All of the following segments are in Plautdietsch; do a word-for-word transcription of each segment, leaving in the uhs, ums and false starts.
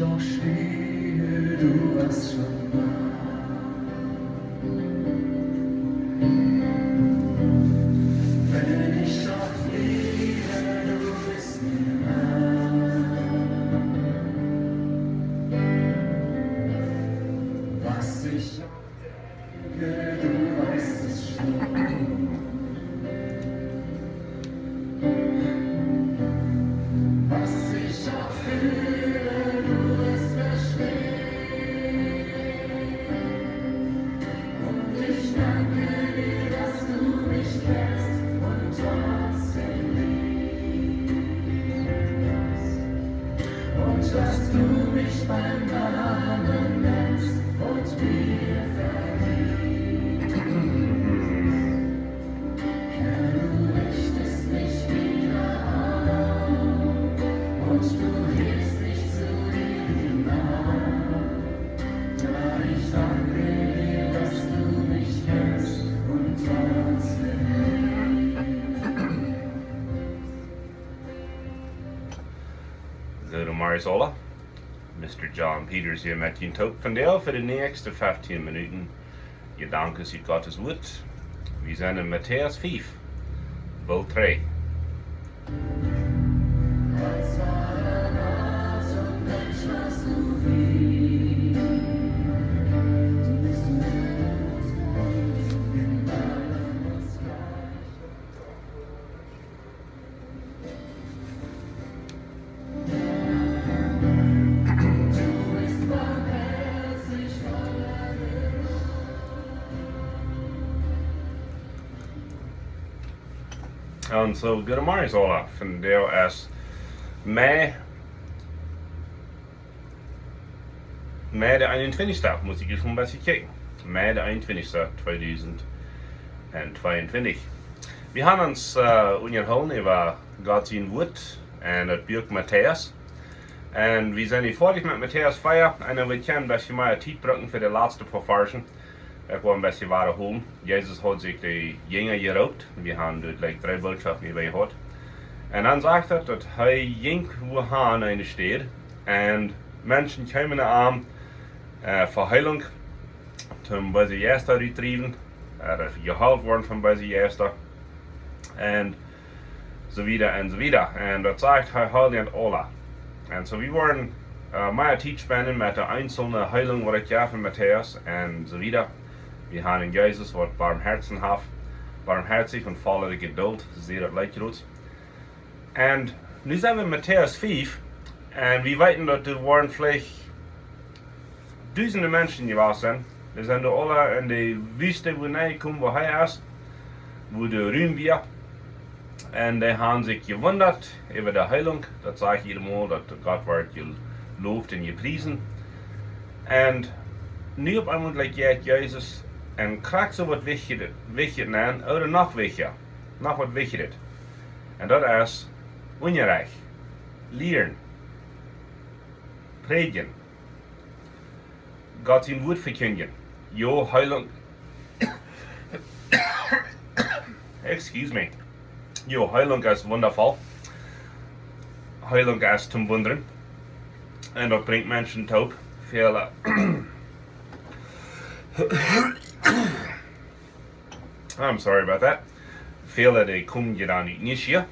Doch spiel du, was schon war. Wenn ich auch fliege, du bist mir nah. Was ich auch denke, du weißt es schon. Was ich auch fühle, du wirst verstehen. Und ich danke dir, dass du mich kennst und trotzdem liebst. Und dass du mich beim Namen nennst und mir vergibst. Herr, du richtest mich wieder auf und du hilfst mich zu dir hinauf. Ja, ich danke dir, dass du mich kennst und trotzdem liebst. So, goodemorjes aula. Mister John Peters hia met junt toop vondoag fa de näakjste feftieen Minuten. Jedanken ut Gottes Wuat. Wie sent en Matäus fief, Boolt dree. Un soo, goodemorjes aula. Vondoag es Mei, Mei de eenuntwintichste, mott ekj ieescht mol een bät kjikjen. Mei de eenuntwintichste, tweedusent tweeuntwintich. Wie haben ons, äh, unjahoolden äwa Gott sien Wuat en daut Buak Matäus. Un wie sent nu foadich met Matäus vea. Un dan woa wie een bät mea Tiet brucken fa de latste poa Varschen. Ekj woa een bät wadahoolen. Jesus haud sikj de Jinja jeroopt. Wie haben doa jlikj dree Bootschoften äwa jehiat. Un dan sajcht daut, daut hee jinkj wua han en de Staut. Un Menschen kjeemen no am, äh, fa Heelunk, toom beese Jeista utdriewen, äh, jeheelt woaren von beese Jeista. Un soo wieda un soo wieda. Un daut sajcht hee heelt an aula. Un soo, wie woaren, äh, mea Tiet spenden met de eenzelne Heelunk, waut et jeft en Matäus un soo wieda. Wie haben en Jesus, waut Barmherzen haft, barmherzich un voll Jedult, soo sajcht daut Leet. Un nu sent wie en Matäus fief, un wie weeten, daut doa woaren veleicht dusende Menschen jewast sennen. Dee sent doa aula en de Wüste, wua hee kjeem, wua hee es, wua de Rum wia. Un dee haben sikj jewundat äwa de Heelunk. Daut saj ekj jieda Mol, daut Gott woat jeloft un jepriesen. Un nu opp eemol jeit Jesus un krakjt soo waut wichtjet, wichtjet aun, ooda noch wichtja, noch waut wichtjet. Un daut es Unjarecht, lieren, prädjen, Gott sien Wuat vekjindjen. Jo, Heelunk. Excuse me. Jo, Heelunk es wundavoll. Heelunk es toom wundren. Un daut brinjt Menschen toop. Väle, I'm sorry about that. Väle, dee komen je dan ut Nieschia.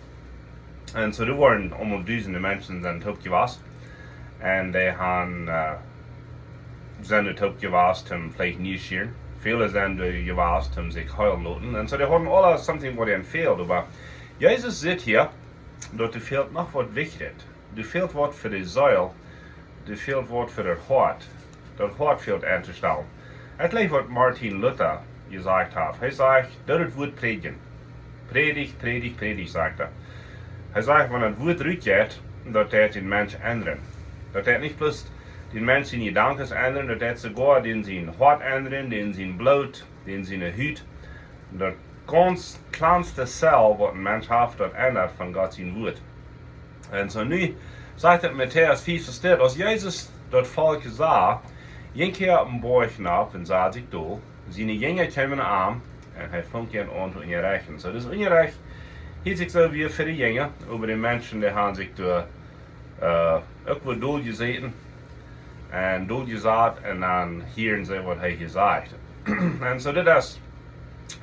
Un soo, doa woaren aulmol dusende Menschen sent toop jewast. Un dee haben, äh, sent doa toop jewast, om veleicht Nieschieren. Väle sent doa jewast, om sikj heelen loten. Un soo, dee hauden aula something, waut an fäld. Oba Jesus sajcht hia, daut doa fält noch waut Wichtjet. Doa fält waut fa de Seel, doa fält waut fa daut Hoat. Daut Hoat fält auntostonen. Ekj jleew, waut Martin Luther jesajcht haft. Hee sajcht, daut es daut Wuat prädjen. Prädj, prädj, prädj, sajcht hee. Hee sajcht, wan daut Wuat rutjeit, daut deit dän Mensch endren. Daut deit nich bloos dän Mensch siene Jedanken endren, daut deit soogoa dän sien Hoat endren, dän sien Bloot, dän siene Hut. Daut gaunz kjlanste Zell, waut een Mensch haft, daut endat von Gott sien Wuat. Un soo nu sajcht daut Matäus fief soo, aus Jesus daut Volkj sach, jinkj hee opp een Boajch nopp un sad sikj dol. Siene Jinja kjeemen no am un hee funk an to unjarechten. Soo, dis Unjarecht hilt sikj soo wia fa de Jinja, oba de Menschen, dee haben sikj doa, äh, uk wada dol jesäten. Un doa jesat un dan hieren see waut hee jesajcht. Un soo dit es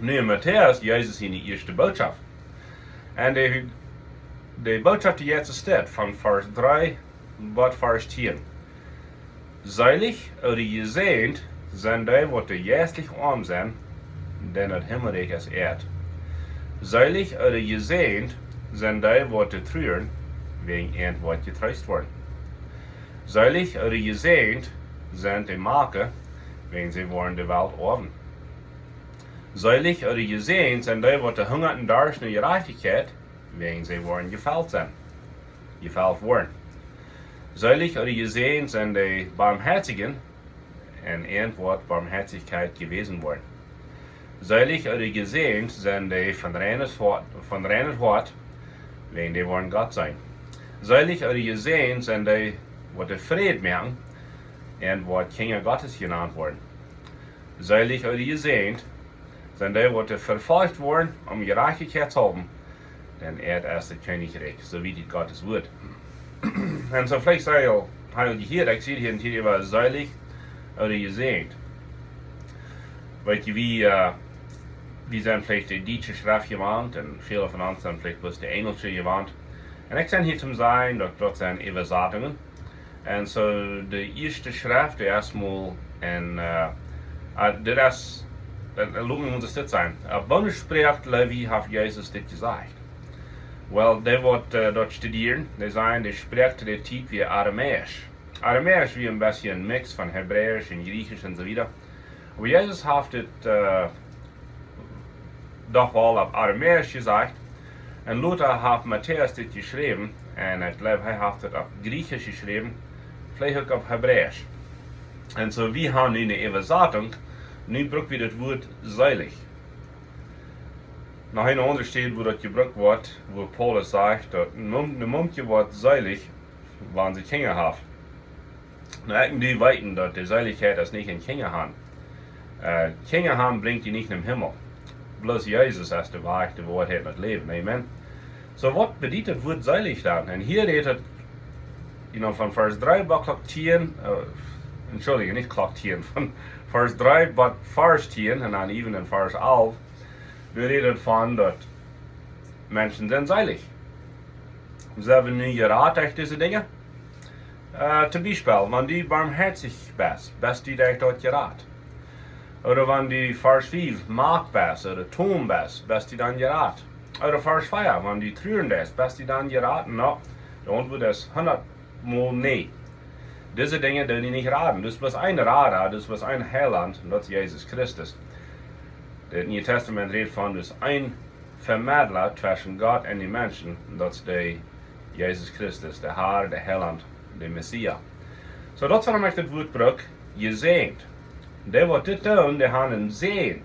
nu en Matäus, Jesus siene ieeschte Bootschoft. Un de, de Bootschoft, dee Jesus steit von Varsch dree bat Varsch tieen. Seelich ooda jesäajent sent dee, waut de jeistlich oam sent, dan daut Himmelrikj es äa. Seelich ooda jesäajent sent dee, waut truren, wäajen äant woat jetreest woaren. Seelich ooda jesäajent sent de Make, wäajen see woaren de Welt oawen. Seelich ooda jesäajent sent dee, waut hungat un darscht no Jerajchtichkjeit, wäajen see woaren jefelt sennen, jefelt woaren. Seelich ooda jesäajent sent de Barmhoatijen, un äant woat Barmhoatichkjeit jewäsen woaren. Seelich ooda jesäajent sent dee von reinet Hoat, von reinet Hoat, wäajen dee woaren Gott seenen. Seelich ooda jesäajent sent dee, waut de Fräd moaken, un woat Kjinja Gottes jenant woaren. Seelich ooda jesäajent sent dee, waut vefolcht woaren om Jerajchtichkjeit haulwen, dan äa es daut Kjennichrikj, soo wiet es Gottes Wuat. Un soo veleicht sie jie aul, hab jie aul jehieet, ekj sie hia en Tiet äwa seelich ooda jesäajent. Weet jie, wie, äh, wie sent veleicht de dietsche Schreft jewant un väle von ons sent veleicht bloos de enjelsche jewant. Un ekj sie hia toom sajen, daut, daut sent Äwasatungen. Un soo de ieeschte Schreft, dee es mol en, äh, äh, dit es, äh, lot mie mol dit sennen. Äh, woo sprakjt Levi, haft Jesus dit jesajcht? Well, dee waut, äh, daut studieren, dee sajen, dee Sproak to dee Tiet wia Aramäisch. Aramäisch wia een bät een Mix von Hebräisch un Jriechsch un soo wieda. Oba Jesus haft dit, äh, doch woll opp Aramäisch jesajcht. Un lota haft Matäus dit jeschräwen. Un ekj jleew, hee haft et opp Jriechsch jeschräwen. Veleicht uk opp Hebräisch. Un soo, wie haben nu eene Äwasatunk. Nu bruck wie daut Wuat seelich. Noch eene aundre Städ, wua daut jebrukt woat, wua Paulus sajcht, daut een Mum-, een Mumkje woat seelich, wan see Kjinja haft. Nu, ekj un du weeten, daut de Seelichkjeit es nich en Kjinja han. Äh, Kjinja han brinjt die nich nom Himmel. Bloos Jesus es de Wajch, de Woarheit un daut Läwen. Amen. Soo, waut bediet daut Wuat seelich dan? Un hia rät et, you know, von Varsch dree bat Klock tieen, äh, entschuldige, nich Klock tieen, von Varsch dree bat Varsch tieen un dan even en Varsch alf, doa rät et von daut Menschen sent seelich. Sent wie nu jerat derch dise Dinja? Äh, toom Biespel, wan du barmhoatich best, best du derch daut jerat. Ooda wan du Varsch fief, meek best, ooda toom best, best du dan jerat. Ooda Varsch vea, wan du truren deist, best du dan jerat? No, de Auntwuat es hundat mol nä. Dise Dinja doonen die nich raden. Du best een Rada, du best een Heilaunt, un daut es Jesus Christus. Daut Niee Tastament rät von, du best een Vemedla tweschen Gott un de Menschen, un daut es de Jesus Christus, de Har, de Heilaunt, de Messias. Soo, daut es wuarom ekj daut Wuat bruck, jesäajent. Dee waut dit doonen, dee han een Säajen.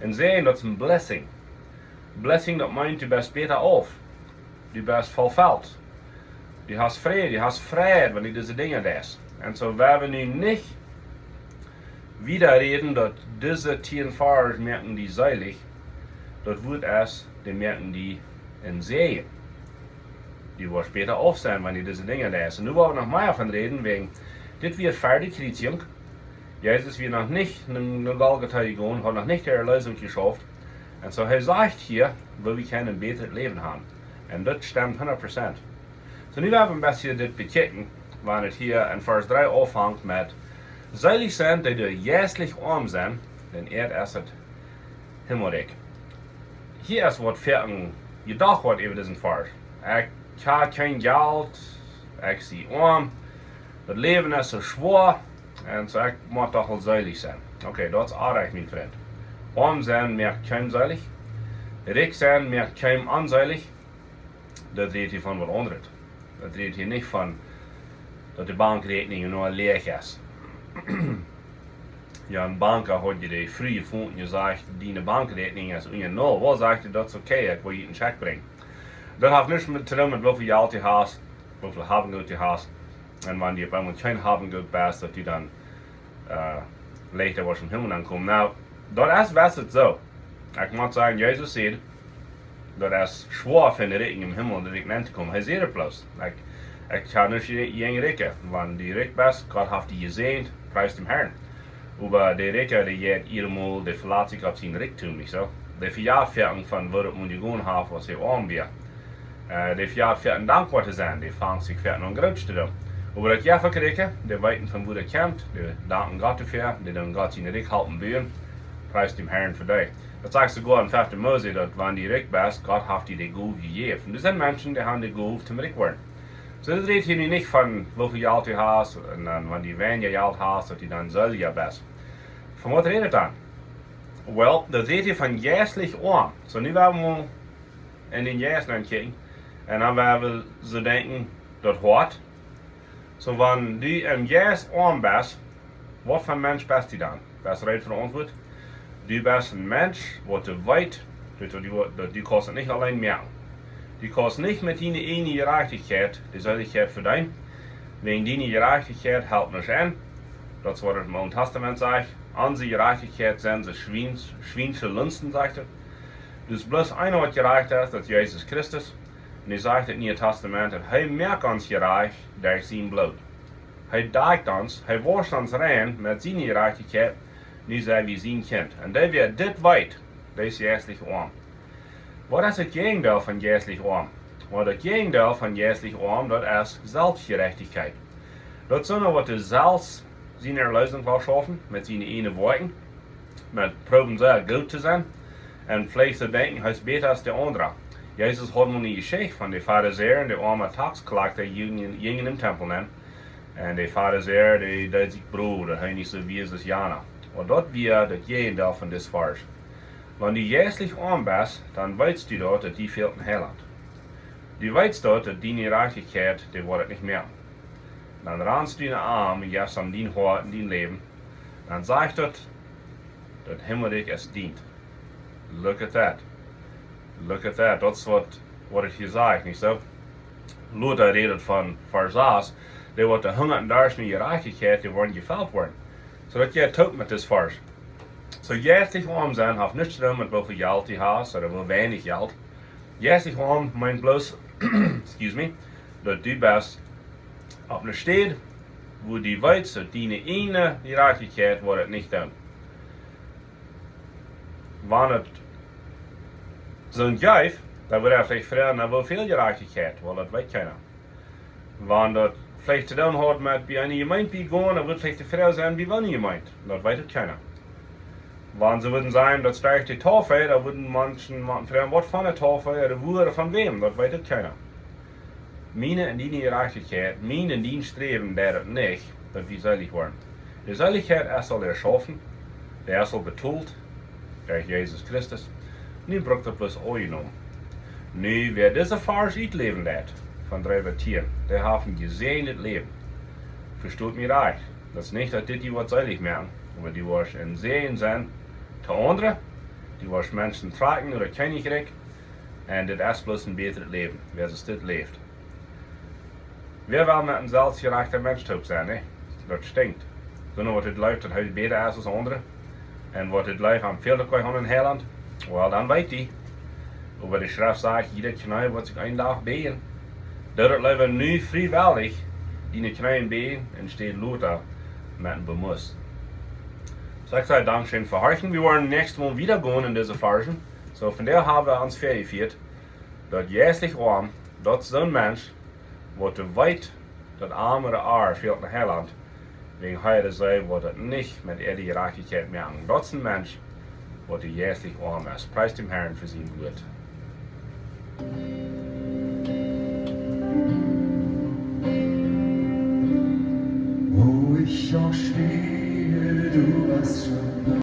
Een Säajen, daut es een blessing. Blessing, daut meent, du best bäta auf. Du best vollfelt. Du hast Fräd, du hast Freid, wan du dise Dinja deist. Un soo, wan wie nu nich wieda räden, daut dise tieen Varsch moaken die seelich, daut Wuat es, dee moaken die een Säajen. Du woascht bäta auf sennen, wan du dise Dinja deist. Un nu well wie noch mea von räden, wäajen dit wia ver de Kjriezjunk. Jesus wia noch nich no, no Golgata jegonen, haud noch nich de Erlösung jeschauft. Un soo, hee sajcht hia, woo wie kjennen een bätret Läwen haben. Un daut stemt hundat Prozent. Soo, nu well wie een bät dit bekjikjen, wan et hia en Varsch dree aunfangt met: Seelich sent, dee jeistlich oam sent, dan äa es daut Himmelrikj. Hia es waut fa een Jedach waut äwa disen Varsch. Ekj hab kjeen Jelt, ekj sie oam, daut Läwen es soo schwoa, un soo ekj mott doch woll seelich sennen. Okay, daut es oajch, mien Frint. Oam sennen moakt kjeenem seelich. Rikj sennen moakt kjeenem onseelich. Daut rät hia von waut aundret. Daut rät hia nich von daut de Bankräakjnunk nu leech es. Jo, een Banka haud je de Fru jefungen un jesajcht, diene Bankräakjnunk es unja null. Well, sajcht hee, daut es okay, ekj well die een Scheck brinjen. Daut haft nuscht met to doonen met woo väl Jelt du hast, woo väl Habengoot du hast. Un wan du opp eemol kjeen Habengoot best, daut du dan, äh, leichta woascht em Himmel aunkomen. Nu, daut es, wia et soo. Ekj mott sajen, Jesus säd, daut es schwoa fa de Rikjen em Himmel, de Rikjen auntokomen. Hee säd et bloos. Ekj, Ekj kaun nich jäajen Rikje, wan du rikj best, Gott haft die jesäajent, pries däm Harn. Oba de Rikje, dee jeit jieda Mol, dee velat sikj opp sien Rikjdom, nich soo? Dee vejat foaken von woo daut mol jegonen haft, aus hee oam wia. Äh, dee vejat foaken dankboa to sennen, dee fangt sikj foaken aun groot to doonen. Oba daut jeft uk Rikje, dee weeten von wua daut kjemt, dee danken Gott doafäa, dee doonen Gott sien Rikj halpen buen, pries däm Harn fa dee. Daut sajcht soogoa en fefte Mose, daut wan du rikj best, Gott haft die de Gow jejäft. Un doa sent Menschen, dee haben de Gow toom rikj woaren. Soo, daut rät hia nu nich von woo väl Jelt du hast, un dan, wan du weinja Jelt hast, daut du dan seelja best. Von waut rät daut dan? Well, daut rät hia von jeistlich oam. Soo, nu woa wie mol en dän Jeist nenkjikjen. Un dan woa wie soo denkjen, daut Hoat. Soo, wan du em Jeist oam best, waut fa een Mensch best du dan? Best du reed fa de Auntwuat? Du best een Mensch, waut du weetst, daut du, daut du kaust daut nich auleen moaken. Du kaust nich met diene ieejne Jerajchtichkjeit de Seelichkjeit vedeenen. Wäajen diene Jerajchtichkjeit halpt nuscht aun. Daut es waut daut em Oolen Tastament sajcht. Onse Jerajchtichkjeit sent soo schwiensch-, schwiensche Lunsten, sajcht et. Daut es bloos eena waut jerajcht es, daut es Jesus Christus. Un hee sajcht em Nieen Tastament, daut hee moakt ons jerajcht derch sien Bloot. Hee deit ons, hee woascht ons rein met siene Jerajchtichkjeit, nu sent wie sien Kjint. Un dee, wäa dit weet, dee es jeistlich oam. Waut es daut Jäajendeel von jeistlich oam? Well, daut Jäajendeel von jeistlich oam, daut es Selfstjerajchtichkjeit. Daut es eena, waut sikj selfst siene Erleesunk well schaufen, met siene ieejne Woakjen, met proowen sea goot to sennen, un veleicht soo denkjen, hee es bäta aus de aundre. Jesus haud mol eene Jeschicht von de Farisäa un de oame Taxkloakta jinjen, jinjen em Tempel nenn. Un de Farisäa, dee deeden sikj Broot, daut hee nich soo wia aus jana. Oba daut wia daut Jäajendeel von dit Varsch. Wan du jeistlich oam best, dan weetst du daut, daut die fält een Heilaunt. Du weetst daut, daut diene Jerajchtichkjeit, dee woat et nich moaken. Dan ranst du no am un jefst am dien Hoat un dien Läwen. Dan sajcht daut, daut Himmelrikj es dient. Look at that. Look at that. Daut es waut, waut ekj hia saj, nich soo? Luther rät von Varsch sas, dee waut hungat un darscht no Jerajchtichkjeit, dee woaren jefelt woaren. Soo daut jeit toop met dit Varsch. Soo, jeistlich oam sennen haft nuscht to doonen met woo väl Jelt du hast ooda woo weinich Jelt. Jeistlich oam meent bloos, excuse me, daut du best opp eene Städ, wua du weetst, daut diene ieejne Jerajchtichkjeit woat et nich doonen. Wan et soont jeef, dan wudd hee veleicht froagen, no woo väl Jerajchtichkjeit, well, daut weet kjeena. Wan daut veleicht to doonen haud met bie eene Jemeent bie gonen, dan wudd veleicht de Froag sennen, bie woone Jemeent, daut weet uk kjeena. Wan see wudden sajen, daut es de Taufe, dan wudden Menschen, Menschen froagen, waut fa eene Taufe, ooda wua, ooda von wäm, daut weet uk kjeena. Miene un diene Jerajchtichkjeit, mien un dien Sträwen, daut et nich, daut wie seelich woaren. De Seelichkjeit es aul erschaufen, dee es aul betolt, derch Jesus Christus. Nu brukt daut bloos aunjenomen. Nu, wäa dise Varsch utläwen deit, von dree bat tieen, dee haft een jesäajendet Läwen. Vestot mie rajcht, daut es nich, daut dit die woat seelich moaken, oba du woascht een Säajen sennen to aundre, du woascht Menschen trakjen no daut Kjennichrikj, un dit es bloos een bätret Läwen, wäa soo dit läft. Wäa well met een selfstjerajchta Mensch toop sennen, nä? Daut stinkjt. Soo, waut daut jleeft, daut hee bäta es aus aundre, un waut daut jleeft, am fält uk aun een Heilaunt, well, dan weet hee. Oba de Schreft sajcht, jieda Kjnee woat sikj een Dach bäajen. Doo daut leewa nu friewellich, diene Kjneeen bäajen, enne Städ lota met een Bemust. Soo, ekj saj dankscheen fa horchen. Wie woaren näakjstet Mol wieda gonen en dise Varschen. Soo, vondoag hab wie ons väajefieet, daut jeistlich oam, daut es soon Mensch, waut weet, daut am ooda ar fält een Heilaunt, wäajen hee ooda see woat daut nich met äare Jerajchtichkjeit moaken. Daut es een Mensch, waut jeistlich oam es. Pries däm Harn fa sien Wuat. Wo ich auch stehe, du warst schon